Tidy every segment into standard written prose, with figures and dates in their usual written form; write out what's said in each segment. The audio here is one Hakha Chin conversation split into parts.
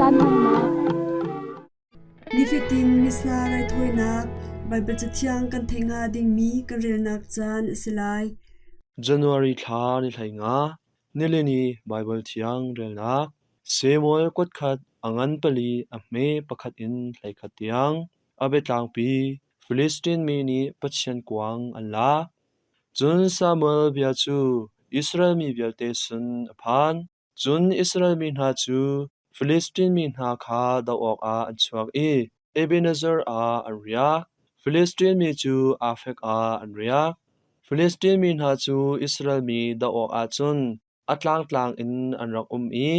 Caan hmannak. Nifatin Missa raithawinak Baibal Cathiang kan theih hnga dingmi kan relnak caan a si lai. January thla ni 15, nilini Baibal Thiang relnak Samuel kuatkhat a ngan pali a hme pakhat in 11 tiang a biatlangpi Filistin mi nih Pathian kuang an lak. Cun Samuel bia cu Israel mi vialte sin a phan. Cun Israel mi hna cu Filistin mi hna kha doh awkah an chuak i Ebenezer ah an riak. Filistin mi cu Afek ah an riak. Filistin mi hna cu Israel mi doh awkah cun a tlangtlang in an rak um i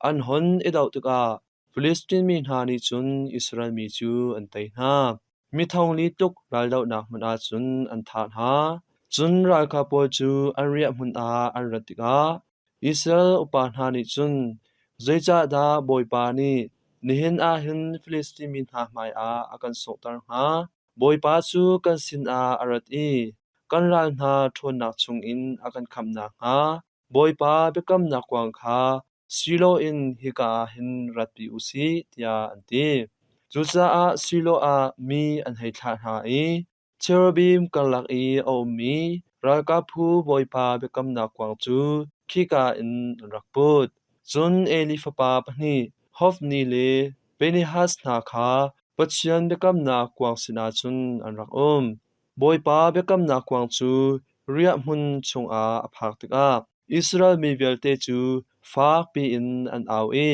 an hon i doh tikah Filistin mi hna nih cun Israel mi cu an tei hna. Mi thong li tluk raldohnak hmun ah cun an thah hna. Cun ralkap pawl cu an riahhmun ah an rat tikah Israel upa hna nih cun, Zeicahdah Bawipa nih nihin ah hin Filistin mi hna hmaiah a kan sunghter hnga? Bawipa cu kan sinah a rat i kan ral hna ṭhawnnak chungin a kan khamh nakhnga Bawipa biakamnak kuang kha Shiloh in hika ah hin ratpi u sih, tiah an ti. Cucaah Shiloh ah mi an hei thlah hna i cherubim karlak i a ummi ralkap phu Bawipa biakamnak kuang cu khika in an rak put. Cun Eli fapa pahnih Hofni le Phinehas hna kha Pathian biakamnak kuang sinah cun an rak um. Bawipa biakamnak kuang cu riahhmun chungah a phak tikah Israel mi vialte cu fak piin an au i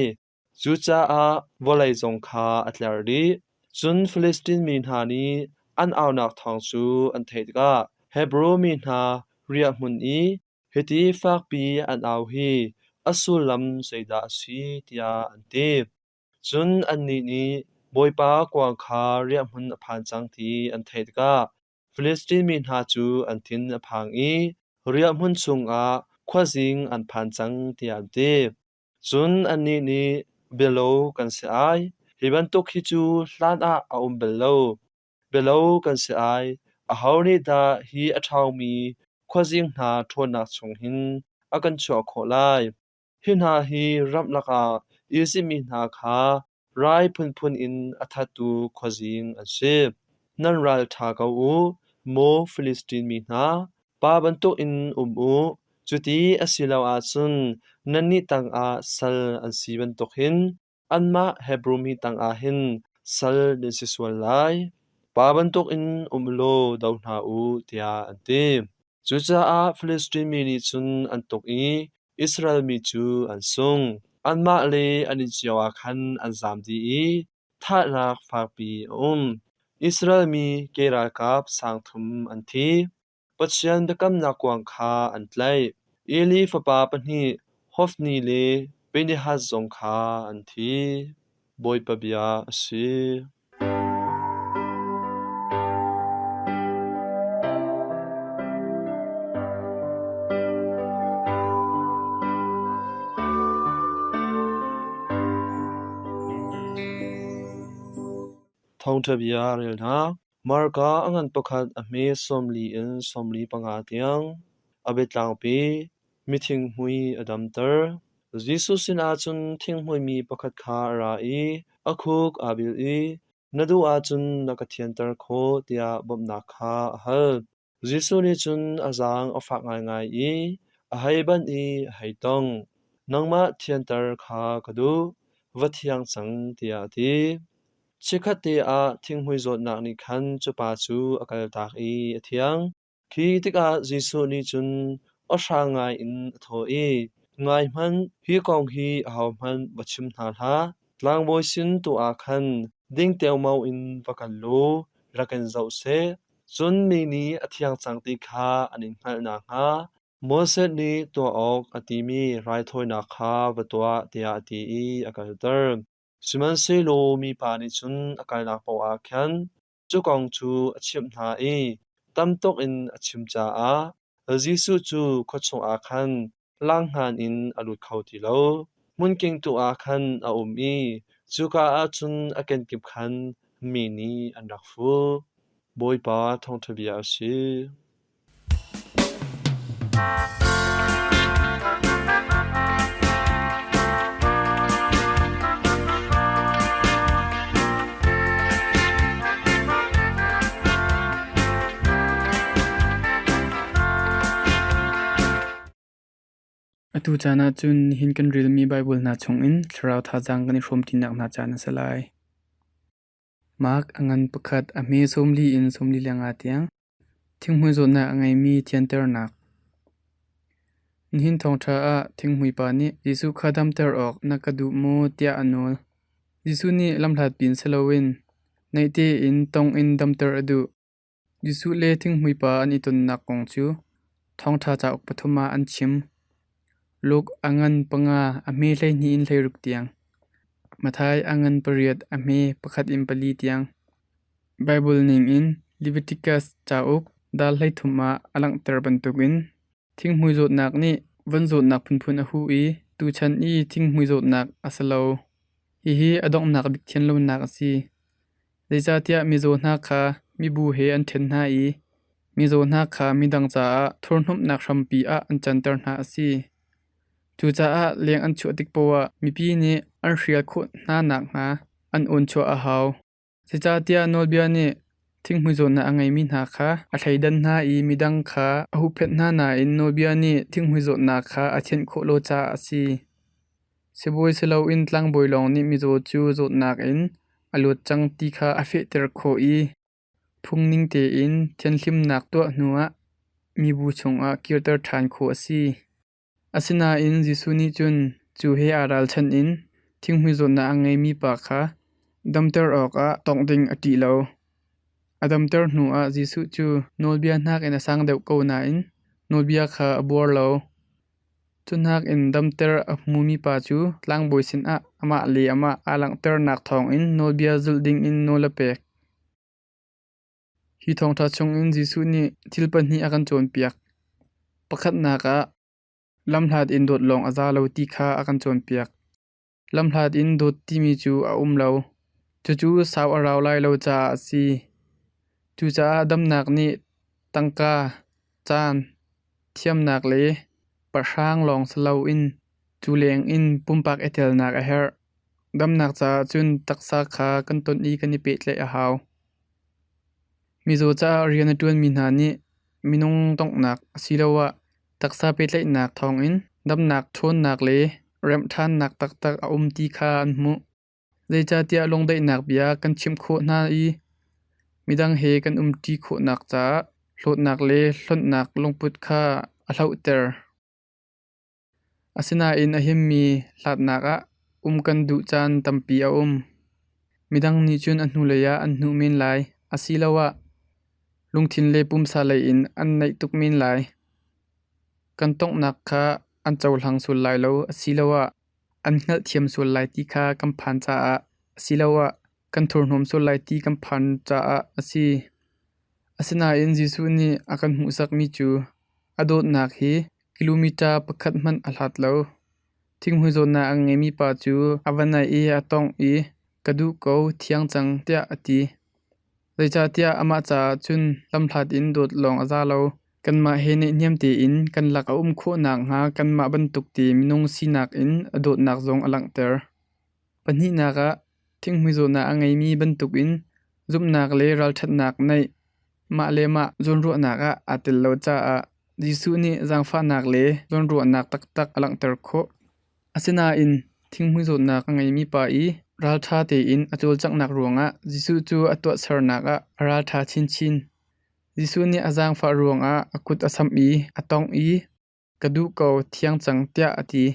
cucaah vawlei zong kha a tler dih. Cun Filistin mi hna nih an aunak thawng cu an theih tikah Hebru mi hna riahhmun i hiti fakpi an au hi a sullam zeidah a si tiah an ti. Cun annih nih Bawipa kuang kha riahhmun a phan cang ti an theih tikah Filistin mi hna cu an thin a phang i riahhmun chungah khuazing an phan cang tiah an ti. Cun annih nih, Bialo kan si ai, hi bantuk hi cu hlanah a um bal lo. Bialo kan si ai, aho nih dah hi a ṭhawngmi khuazing hna ṭhawnnak chung hin a kan chuah khawh lai? Hi hna hi ramh lakah Izipt mi hna kha rai phunphun in a thattu khuazing an si. Nan ral ṭha ko u, maw Filistin mi hna, pa bantukin um u, cuti a si lo ahcun nannih tangah sal an si bantuk hin anmah Hebru mi tangah hin sal nan si sual lai. Pa bantukin um law do hna u, tiah an ti. Cucaah Filistin mi nih cun an tuk i Israel mi cu an sung. Anmah le an inn cio ah khan an zam dih i thahnak fakpi a um. Israel mi ke ralkap sang thum an thi. Pathian biakamnak kuang kha an tlaih. Eli fapa pahnih Hofni le Phinehas zong kha an thi. Bawipa bia a si. Thawngṭha bia rel hna. Marka a ngan pakhat a hme 40 in 45 tiang. A biatlangpi mithinghmui a damter. Jesuh sinah cun thinghmuimi pakhat kha a ra i a khuk aa bil i, Na duh ahcun na ka thianter khawh, tiah bawmhnak kha a hal. Jesuh nih cun a zaang a fak ngaingai i a hei banh i a hei tongh. Nangmah thianter kha ka duh, va thiang cang, tiah a ti. Chikkhatte ah thinghmui zawtnak nih khan cu pa cu a kaltak i a thiang. Khi tikah Jesuh nih cun aw hrang ngaiin a thawh i, Ngai hmanh, hi kong hi ahohmanh va chim hna hlah. Tlangbawi sin tu ah khan ding teomao in va kal law rak in zoh seh. Cun mi nih a thiang cang ti kha an in hngalh nakhnga Moses nih tuah awk a timi raithawinak kha va tuah, tiah a ti i a kalter. Sihmanhsehlaw mipa nih cun a kalnak paoh ah khan Cu kong cu a chimh hna i tam tuk in a chim caah Jesuh cu khua chungah khan langhngan in a lut kho ti lo. Hmunking tu ah khan a um i cuka ah cun a kenkip khan mi nih an rak fuh. Bawipa thawngṭha bia a si. Atu caan ah cun nihin kan relmi Baibal hna chungin thlarau thazaang kan i hrawmṭinak hna caan a si lai. Mark a ngan pakhat, a hme 40 in 45 tiang. Thinghmui zawtnak a ngeimi thianternak. Nihin thawngṭha ah thinghmui pa nih Jesuh kha damter awk na ka duh maw tiah a nawl. Jesuh nih lamhlat pin si loin naih tein tong in damter a duh. Jesuh le thinghmui pa an i tonnak kong cu Thawngṭha cauk pathum ah an chim. Luke a ngan panga, a hme 12 in 16 tiang. Matthai a ngan pariat, a hme pakhat in pali tiang. Baibal ningin Leviticus cauk dal 13 ah a langhter bantukin thinghmui zawtnak nih von zawtnak phunphun a huh i tuchan i thinghmui zawtnak a si lo. Hihi a donghnak bik thianlonak a si. Zeicahtiah mizaw hna kha mibu he an ṭhen hna i mizaw hna kha midang caah thurhhnawmhnak hrampi ah an canter hna a si. Cucaah leng an chuah tik paoh ah mipi nih an hrial khawh hna nakhnga an awnchuah a hau. Zeicahtiah nawlbia nih thinghmui zawtnak a ngeimi hna kha a thleidan hna i midang kha a huhphenh hna nain nawlbia nih thinghmui zawtnak kha a thianh khawh lo caah a si. Sibawi si loin tlangbawi lawng nih mizaw cu zawtnak in a luat cang ti kha a fehter khawh i phungning tein thianhhlimhnak tuah hnuah mibu chungah kirter ṭhan khawh a si. Asinain Jesuh nih cun cu he aa ralchanh in thinghmui zawtnak a ngeimi pa kha damter awkah tawngh ding a ṭih lo. A damter hnuah Jesuh cu nawlbia nakin a sang deuh ko nain nawlbia kha a buar lo. Cu nakin damter a hmumi pa cu tlangbawi sinah amah le amah aa langhternak thawngin nawlbia zulh dingin nawl a pek. Hi thawngṭha chungin Jesuh nih thil pahnih a kan cawnpiak. Pakhatnak ah, lamhlat in dawt lawng a za lo ti kha a kan cawnpiak. Lamhlat in dawt timi cu a um lo. Cucu sau a rau lai lo caah a si. Cucaah damnak nih tangka, caan, thiamnak le pahrang lawng si loin cu lengin pumpak i telnak a herh. Damnak caah cun taksa kha kan ton i kan i pehtlaih a hau. Mizaw caah rian a ṭuanmi hna nih minung donghnak asiloah taksa pehtlaihnak thawngin damnak ṭhawnnak le remh ṭhannak taktak a um ti kha an hmuh. Zeicahtiah lungdaihnak bia kan chimh khawh hna i midang he kan umṭi khawhnak caah hlawtnak le hlonhnak lungput kha a hlohter. Asinain a himmi hlatnak ah um kan duh caan tampi a um. Midang nih cun a hnulei ah an hnuh men lai asiloah lungthin le pumsa lei in an naih tuk men lai. Kan tonghnak kha an cohlang sual lai lo asiloah an hngalhthiam sual lai ti kha kan phan caah asiloah kan thurhnawm sual lai ti kan phan caah a si. Asinain Jesuh nih a kan hmuhsakmi cu a dawtnak hi Kilometer pakhat hmanh a hlat lo. Thinghmui zawtnak a ngeimi pa cu a va naih i a tawngh i "Ka duh ko, thiang cang" tiah a ti. Zeicahtiah amah caah cun lamhlat in dawt lawng a za lo. Kanmah he naihniam tein kan lak a um khawh nakhnga kanmah bantuk te minung sinak in a dawtnak zong a langhter. Pahnihnak ah, thinghmui zawtnak a ngeimi bantukin zumhnak le ralṭhatnak neih mah le mah zawnruahnak ah aa tel lo caah Jesuh nih zaangfahnak le zawnruahnak taktak a langhter khawh. Asinain thinghmui zawtnak a ngeimi pa i ralṭha tein a cawlcanghnak ruangah Jesuh cu a tuahsernak ah a ralṭha chinchin. Jesuh nih a zaangfah ruangah a kut a samh i a tawngh i Ka duh ko, thiang cang tiah a ti.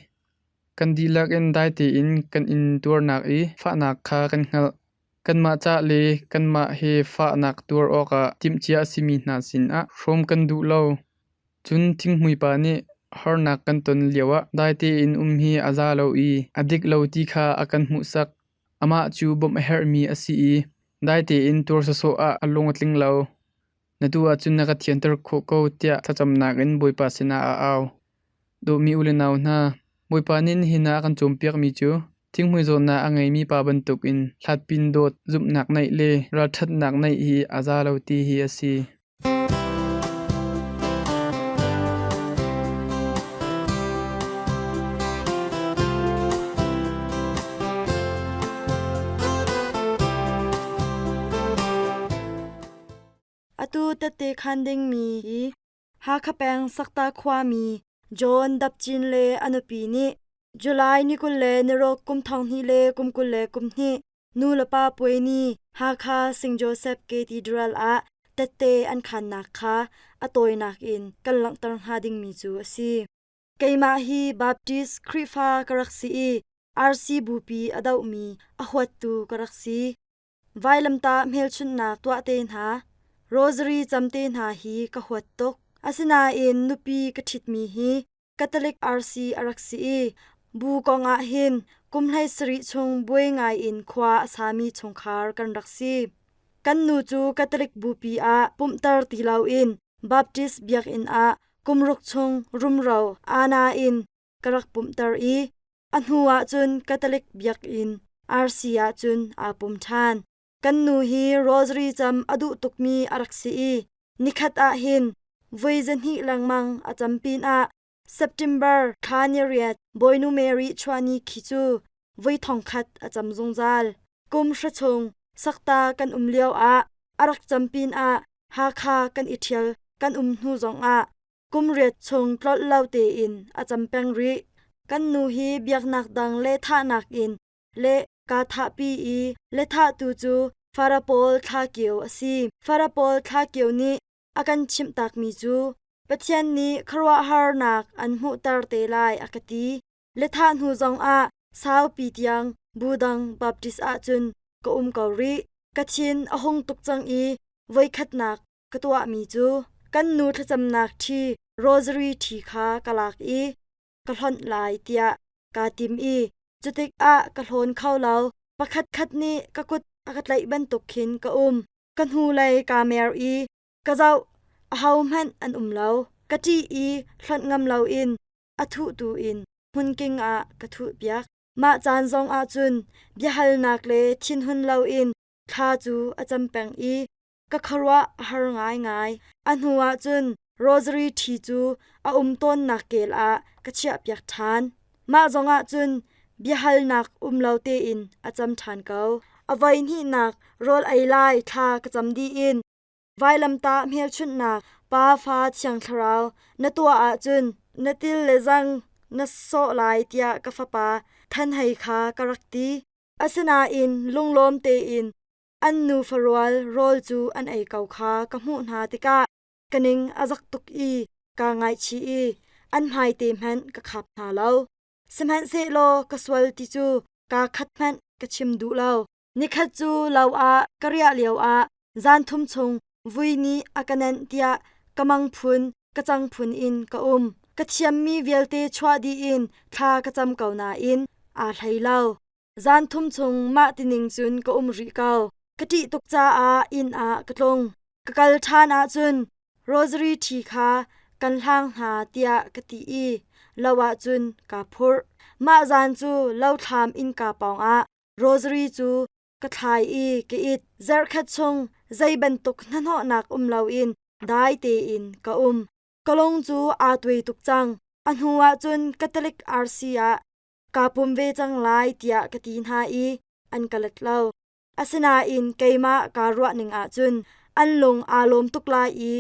Kan dihlak in dai tein kan intuarnak i fahnak kha kan hngalh. Kanmah ca le kanmah he fahnak tuar awkah timhcia a simi hna sinah hrawm kan duh lo. Cun thinghmui pa nih harnak kan ton lioah dai tein um hi a za lo i a dik lo ti kha a kan hmuhsak. Amah cu bawmh a herhmi a si i dai tein tuar sawsawh ah a lung a tling lo. Na duh ahcun na ka thianter khawh ko tiah thlacamnak in Bawipa sinah a au. Dawtmi u le nau hna, Bawipa nih nihin ah a kan cawnpiakmi cu thinghmui zawtnak a ngeimi pa bantukin hlatpin dawt, zumhnak neih le ralṭhatnak neih hi a za lo ti hi a si. Atu tette khan dingmi hi Hakha peng Sakta khuami John Dap Cin le a nupi nih July ni 26 kum 2022 nu le pa puai ni Hakha St. Joseph Cathedral ah tette an khannak kha a tawinak in kan langhter hnga dingmi cu a si. Keimah hi Baptist Khrihfa ka rak si i RC bupi a dohmi a huattu ka rak si. Vailamtah hmelchunhnak tuah te hna, rosary cam te hna hi ka huat tuk. Asinain nupi ka ṭhitmi hi Catholic RC a rak si i bu kong ah hin kum 17 chung buai ngai in khua a sami chungkhar kan rak si. Kan nu cu Catholic bupi ah pumhter ti loin Baptist biakinn ah kum ruk chung rumro ana in ka rak pumhter i a hnu ah cun Catholic biakinn RC ah cun aa pum ṭhan. Kan nu hi rosary cam a duh tukmi a rak si i nikhat ah hin voi zahnih lengmang a cam pinah September thla ni riat Bawinu Mary chuahni khi cu voi thongkhat a cam zungzal. Kum hra chung sakta kan um lio ah a rak cam pinah Hakha kan i ṭhial kan um hnu zongah kum riat chung tlolh lo tein a cam peng rih. Kan nu hi biaknak dang lehthahnak in le kaa thahpi i lehthahtu cu Farapawl Thla Kio a si. Farapawl Thla Kio nih a kan chimh takmi cu Pathian nih khuaruahharnak an hmuhter te lai a ka ti. Lethah hnu zongah saupi tiang bu dang Baptist ahcun ka um ko rih. Ka thin a hung tuk cang i voikhatnak ka tuahmi cu kan nu thlacamnak ṭhi rosary ṭhi kha ka lak i ka hlonh lai tiah kaa tim i cutikah ka hlawn kho lo. Pakhatkhat nih ka kut a ka tlaih bantuk khin ka um. Ka hnulei kaa mer i ka zoh, ahohmanh an um lo. Ka ṭih i hlonh ngam loin a thuhtu in hmunking ah ka thuhpiak. Mah caan zong ah cun biahalnak le thinhun loin thla cu a cam peng i ka khuaruah a har ngaingai. A hnu ah cun rosary ṭhi cu a um tawnnak kel ah ka chiahpiak ṭhan. Mah zongah cun biahalnak um lo tein a cam ṭhan ko. A voihnihnak rawl ei lai thla ka cam dih in vailamtah hmelchunhnak Pa Fa Thiang Thlarau na tuah ahcun na til le zang na sawh lai tiah ka fapa Than Hei kha ka rak ti. Asinain lunglawm tein an nufa rual rawl cu an ei ko kha ka hmuh hna tikah ka ning a zak tuk i kaa ngaihchih i an hmaite hmanh ka khap hna lo. Sihmanhsehlaw ka sual ti cu kaa khat hmanh ka chim duh lo. Nikhat cu lo ah ka riah lioah zan thum chung vui nih a ka nenh tiah ka mang phun ka cang phun in ka um. Ka thiammi vialte chuah dih in thla ka cam ko nain aa hlei lo. Zan thum chung mah tining cun ka um rih ko. Ka ṭih tuk caah inn ah ka tlung. Ka kal ṭhan ahcun rosary ṭhi kha kan hlang hna tiah ka ti i lo ahcun kaa phurh. Mah zan cu lothlam innka pawngah rosary cu ka thlai i ka it. Zarhkhat chung zei bantuk hnahnawhnak um loin dai tein ka um. Ka lung cu aa tuai tuk cang. A hnu ahcun Catholic RC ah kaa pum ve cang lai tiah ka ti hna i an ka let lo. Asinain keimah kaa ruah ning ahcun an lung aa lawm tuk lai i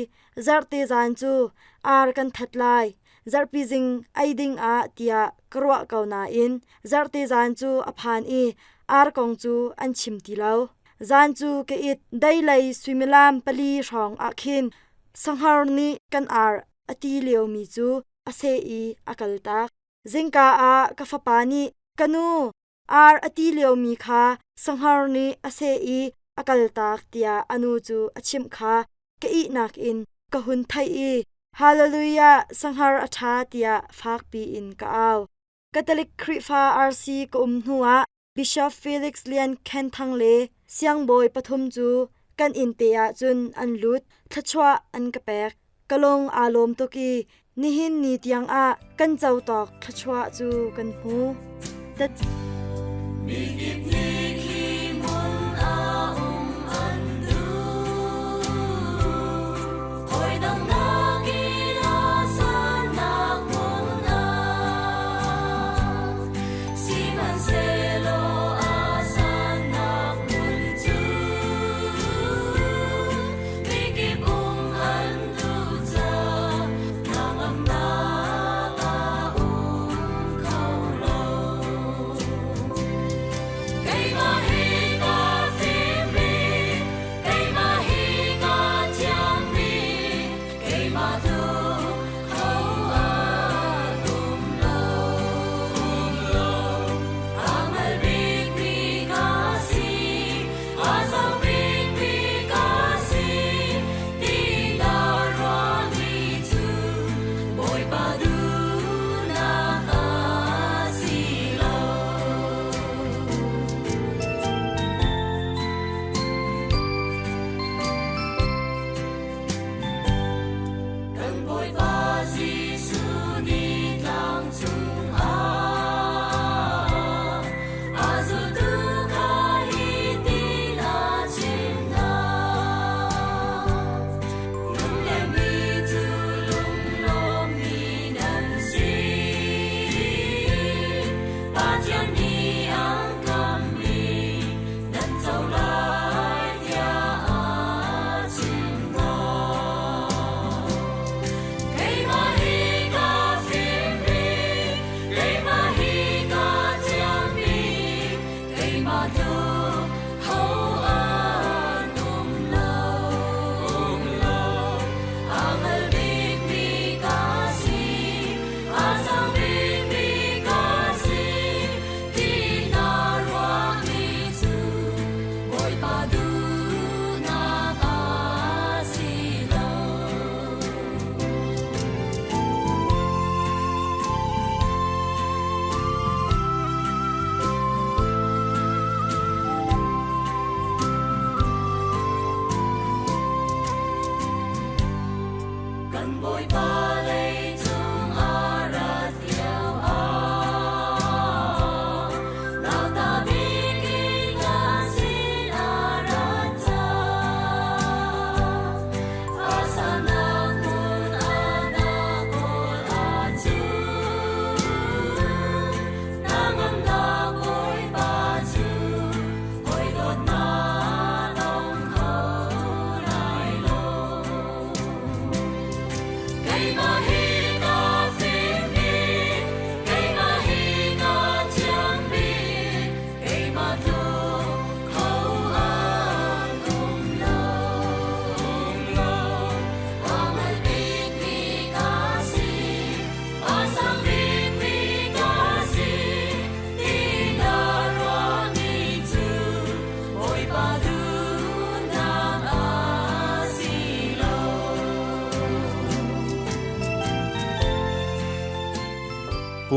zarhte zan cu ar kan that lai, zarhpi zing ei ding ah tiah ka ruah ko nain zarhte zan cu a phan i ar kong cu an chim ti lo. Zan cu ka it deilei suimilam pali hrawng ah khin sahngar nih kan ar a ti liomi cu a seh i a kaltak. Zingka ah ka fapa nih ka nu ar a ti liomi kha sahngar nih a seh i a kaltak tiah a nu cu a chimh kha ka ihnak in ka hun theih i Hallelujah sahngar a ṭha tiah fakpi in ka au. Catholic Khrihfa RC ka um hnuah Bishop Felix Lian Khen Thang le siangbawi pathum cu kan inn te ah cun an lut, thluachuah an ka pek. Ka lung aa lawm tuk i nihin ni tiangah kan co tawk thluachuah cu kan hmu. Mikip nih khi hmun ah um an duh. Hawi dang nakin a sannak hmun ah sihmanhsehlaw a sannak hmun cu mikip um an duh caah hnangamnak a.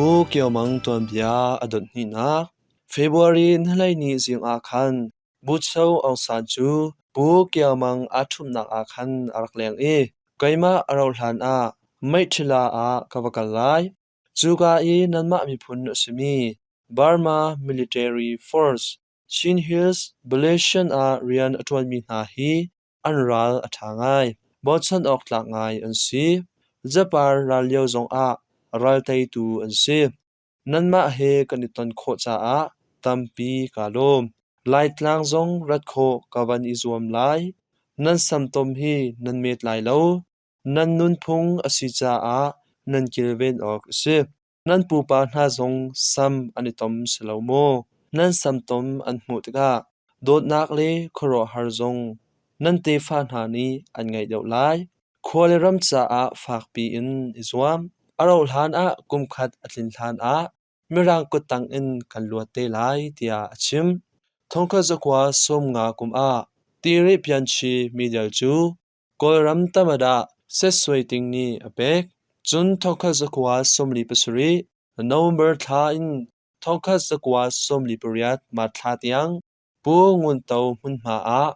Pu Kio Mang tuanbia a dot hnihnak February ni 12 zing ah khan Bucho Aung San cu Pu Kio Mang aa ṭhumhnak ah khan a rak leng i keimah a rauh hlan ah Meiṭhila ah ka va kal lai. Cuka i nanmah miphun a simi Burma Military Force Chin Hills Battalion ah rian a ṭuanmi hna hi an ral a ṭha ngai. Bochan awk tlak ngai an si. Japan ral lio zongah ral teitu an si. Nanmah he kan i ton khawh caah tampi kaa lawm. Laitlang zong rat khawh ka van i zuam lai. Nan samtom hi nan met lai lo. Nan nunphung a si caah nan kilven awk a si. Nan pupa hna zong sam an i tom si lo maw? Nan samtom an hmuh tikah dawtnak le khuaruahhar zong nan tefa hna nih an ngeih deuh lai. Khua le ram caah fakpi in i zuam. A rauhhlan ah kumkhat a tlin hlanah Mirang kuttang in kan luat te lai tiah a chim. Thongkhat zakua 50 kum ah Tiri Pianchi Midel cu Kawlram tamadah Setsuai Ting nih a pek. Cun thongkhat zakua 47 November thla in thongkhat zakua 48 March thla tiang Pu Ngun To hmunhma ah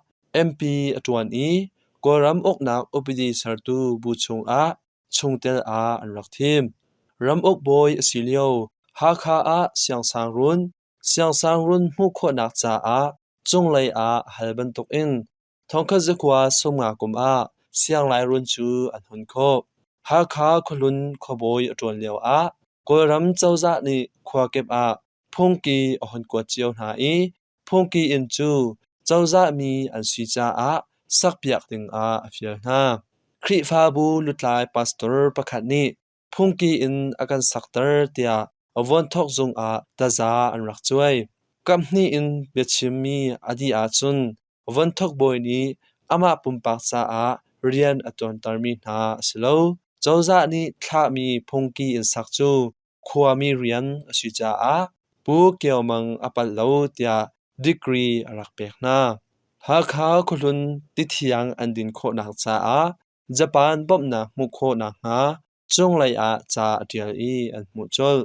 MP a ṭuan i Kawlram uknak upadi sertu bu chungah chungtel ah an rak thim. Ramuk bawi a si lio Hakha ah Siangsangrun, Siangsangrun hmuh khawhnak caah cunglei ah hal bantukin thongkhat zakua 50 kum ah Sianglairun cu an hun khawh. Hakha khuahlun khuabawi a ṭuan lioah Kawlram cozah nih khua kip ah phungki a hun kuat cio hna i phungki inn cu cozah mi an si caah sakpiak dingah a fial hna. Khrihfabu lutlai pastor pakhat nih phungki inn a kan sakter tiah vuanthawk zung ah taza an rak cuai. Kaphnih in biachimmi a dih ahcun vuanthawk bawi nih amah pumpak caah rian a ṭuantermi hna a si lo. Cozah nih thlahmi phungki inn sak cu khuami rian a si caah Pu Kio Mang a palh lo tiah degree a rak pek hna. Hakha khuahlun tithiang an din khawhnak caah Japan bawmhnak hmuh khawh nakhnga cunglei ah ca a ṭial i an hmuh colh.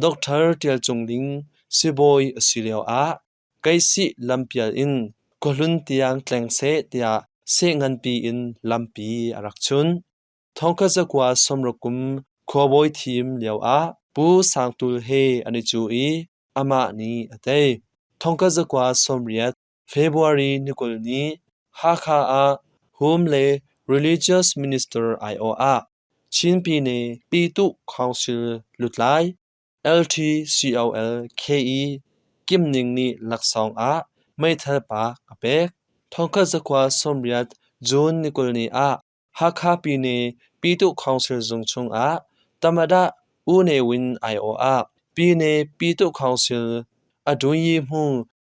Dr. Ṭial Cung Ling sibawi a si lioah Keisih lampial in khuahlun tiang tleng seh tiah seh nganpi in lampi a rak chunh. Thongkhat zakua 60 kum khuabawi thim lioah Pu Sang Tul he an i cuh i amah nih a tei. Thongkhat zakua 80 February ni 20 ni Hakha ah Home le Religious Minister aiawh ah Chin Pyine Pyituh Council lutlai LTCOL KE Kim Ning nih laksawng ah meithal pak a pek. Thongkhat zakua 80 June ni 20 ni ah Hakha Pyine Pyituh Council zung chungah Tamadah U Ne Win aiawh ah Pyine Pyituh Council Adunyi-hmu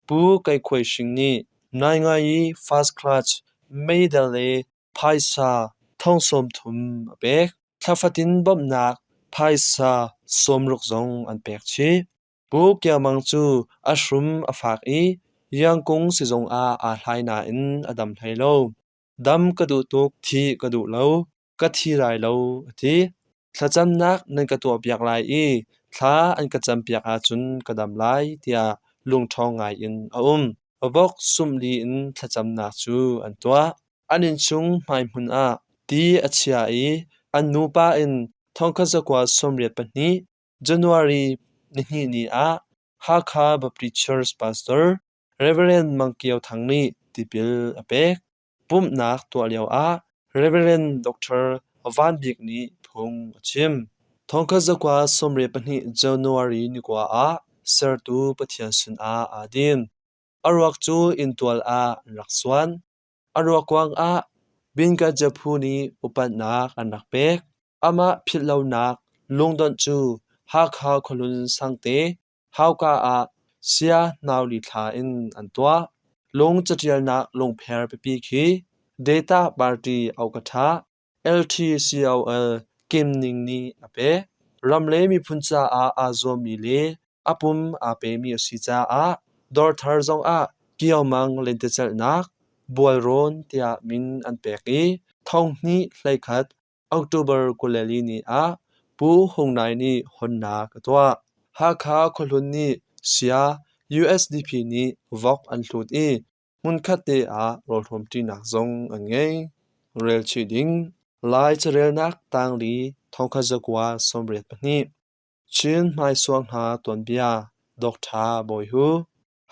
Pu Kai Khuai Shing nih Naingayi First Class meidal le phaisa thong 30 a pek. Thla fatin bawmhnak phaisa 60 zong an pek chih. Pu Kio Mang cu a hrum a fak i Yangkung sizung ah aa hlai nain a dam hlei lo. Dam ka duh tuk, thih ka duh lo, ka thi lai lo, a ti. Thlacamnak nan ka tuahpiak lai i thla an ka campiak ahcun ka dam lai, tiah lungṭhawng ngaiin a um. Vok sumli in thlacamnak cu an tuah. An innchung hmaihmun ah ti a chia i an nupa in thongkhat zakua 82 January nihnih ni ah Hakha Baptist Church Pastor Reverend Mang Kio Thang nih tipil a pek. Pumhnak tuah lioah Reverend Dr. Van Bik nih phung a chim. Thongkhat zakua 82 January ni kua ah sertu Pathian sinah aa din. A ruak cu inntual ah an rak suan. A ruakkuang ah Binkajapu nih upatnak an rak pek. Amah philhlonak lungdonh cu Hakha khuahlun sangte Hauka ah sia nauli thla in an tuah. Lung caṭialnak lungpher pipi khi Data Party Ohkaṭha LTCOL Kim Ning nih a pek. Ram le miphun caah aa zuammi le a pum aa pemi a si caah dawrthar zongah Kiomang lentecelhnak Bualrawn tiah min an pek i 2021 October 24 ni ah Pu. Pu Hung Nai nih honnak a tuah. Hakha khuahlun nih sia USDP nih vok an hlut i hmunkhat te ah rawlhrawmṭinak zong an ngei. Relchih ding Lai carelnak tangli 1982 Chin hmaisuang hna tuanbia Dr. Bawi Hu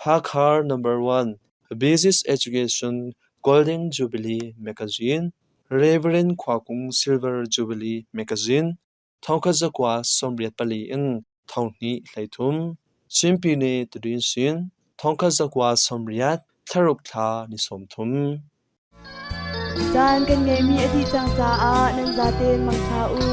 Hakha Number 1 Business Education Golden Jubilee Magazine Reverend Khuakung Silver Jubilee Magazine 1984 in 2023 Chin Pyine Tidin Sin 1990 thlaruk thla ni 30. Caan kan ngeihmi a dih cang caah nan zaten mangṭha u.